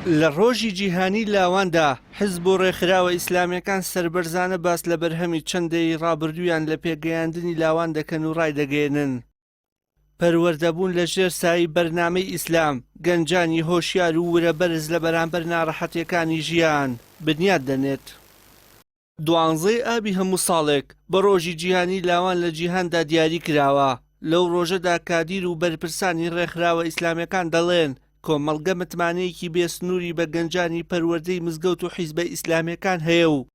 لە ڕۆژی جیهانی لاواندا حزب و ڕێکخراوە ئیسلامیەکان سەربەرزانە باس لە بەرهەمی چەند دەیەی ڕابردوویان لە پێگەیاندنی لاوان دەکەن و ڕایدەگەیەنن پەروەردەبوون لە ژێر سایەی بەرنامەی ئیسلام گەنجانی هۆشیار و ورە بەرز لە بەرامبەر ناڕەحەتیەکانی ژیان بنیات دەنێت. دوانزەی ئابی هەموو ساڵێک بە ڕۆژی جیهانی لاوان لە جیهاندا دیاری کراوە، لەو ڕۆژەدا کادیر و بەرپرسانی ڕێکخراوە ئیسلامیەکان دەڵێن کۆمەڵگە متمانەیەکی بێ سنووری بە گەنجانی پەروەردەی مزگەوت و حیزبە ئیسلامیەکان هەیە و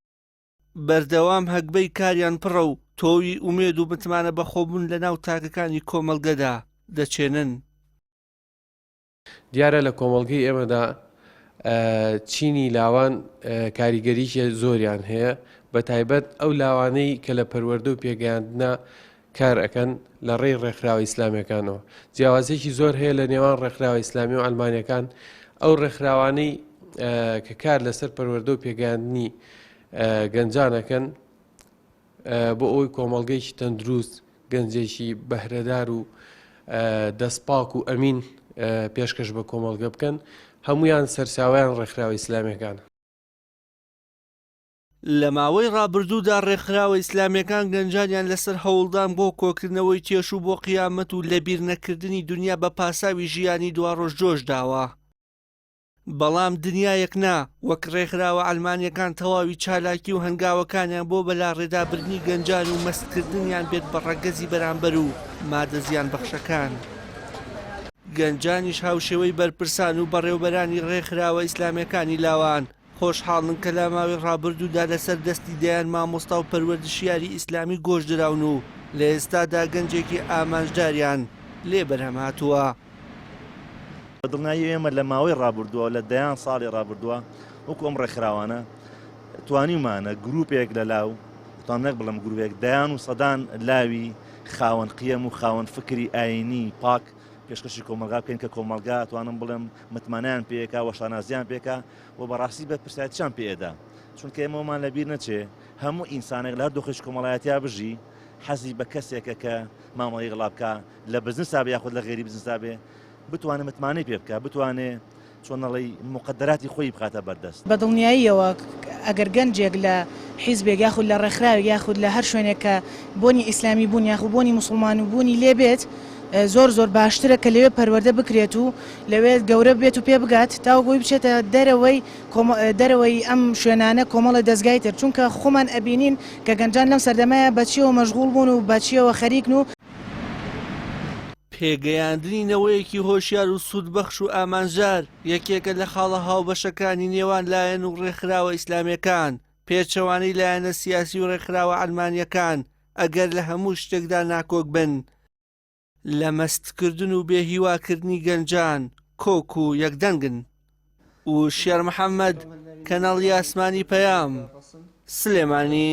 بەردەوام هەگبەی کاریان پڕە و تۆوی ئومێد و متمانە بەخۆبوون لەناو تاکەکانی کۆمەڵگەدا دەچێنن. دیارە لە کۆمەڵگەی ئێمەدا چینی لاوان کاریگەریی زۆریان هەیە بە تایبەت ئەو لاوانەی کە لە پەروەردە و پێگەیاندنە کار ئەکەن لە ڕێی ڕێکخراوە ئیسلامیەکانەوە جیاوازێکی زۆر هەیە لە نێوان ڕێکخراوە ئیسلامی و ئەلمانیەکان ئەو ڕێکخراوانەی کە کار لەسەر پەروەردە و پێگەیاندنی گەنجانەکەن بۆ ئەوەی کۆمەڵگەیەکی تەندروست، گەنجێکی بەهرەدار و دەستپاک و ئەمین پێشکەش بە کۆمەڵگە بکەن، هەمویان سەرچاوەیان ڕێکخراوە ئیسلامیەکانە. لە ماوەی ڕابردوودا ڕێکخراوە ئیسلامیەکان گەنجانیان لەسەر هەوڵدان بۆ کۆکردنەوەی تێشوو بۆ قیامەت و لەبیرنەکردنی دنیا بە پاساوی ژیانی دواڕۆژ جۆش داوە. بەڵام دنیایەک نا، وەک ڕێکخراوە عەلمانیەکان تەواوی چالاکی و هەنگاوەکانیان بۆ بەلاڕێدابردنی گەنجان و مەستکردنیان بێت بە ڕەگەزی بەرامبەر و مادە زیانبەخشەکان. گەنجانیش هاوشێوەی بەرپرسان و بەڕێوبەرانی ڕێکخراوە ئیسلامیەکانی لاوان خۆشحاڵن کە لە ماوەی ڕابردوودا لەسەر دەستی دەیان مامۆستا و پەروەردشیاری ئیسلامی گۆشدراون و لە ئێستادا گەنجێکی ئامانجداریان لێ بەرهەم هاتووە. بە دڵنیایی ئێمە لە ماوەی ڕابردووە لە دەیان ساڵی ڕابردووە وەکو ئەم ڕێکخراوانە توانیومانە گروپێک لە لاو توان نەک بڵێم گروپێک دەیان و سەدان لاوی خاوەن قیەم و خاوەن فکری ئاینی پاک پێشکەشی کۆمەلگا بکەین کە کۆمەلگا توانم بڵێم متمانیان پێکا و شانازیان پێکا و بەڕاستی بەرپرسیارتیان پێدا چونکە ئێمەمان لەبیر نەچێ هەموو ئینسانێک لە هەر دۆخێکی کۆمەڵایەتیا بژی حەزی بە کەسێکە کە مامەڵەی غڵا بکا لە بزنسا بێ یاخود لە غێری بزنسا بێ بتوانێ متمانەی پێ بکا بتوانێ چۆن ئەڵێی موقەدەراتی خۆی بخاتە بەردەست. بە دڵنیاییەوە ئەگەر گەنجێک لە حیزبێک یاخود لە ڕێکخراوێک یاخود لە هەر شوێنێک کە بۆنی ئیسلامی بوون یاخود بۆنی موسڵمان و بوونی لێ بێت زۆر زۆر باشترە کە لەوێ پەروەردە بکرێت و لەوێ گەورە بێت و پێ بگات تاوەکو ئەوەی بچێتە دەرەوەی دەرەوەی ئەم شوێنانە کۆمەڵێ دەزگای تر چونکە خۆمان ئەبینین کە گەنجان لەم سەردەمەیە بە چیەوە مەشغوڵ بوون و بە چیەوە خەریکن و پێگەیاندنی نەوەیەکی هۆشیار و سوودبەخش و ئامانجدار یەکێکە لە خاڵە هاوبەشەکانی نێوان لایەن و ڕێکخراوە ئیسلامیەکان، پێچەوانەی لایەنە سیاسی و ڕێکخراوە عەلمانیەکان ئەگەر لە هەموو شتێکدا ناکۆک بن لە مەستکردن و بێهیواکردنی گەنجان کۆک و یەکدەنگن. وشیار محەمەد، کەناڵی ئاسمانی پەیام، سلێمانی.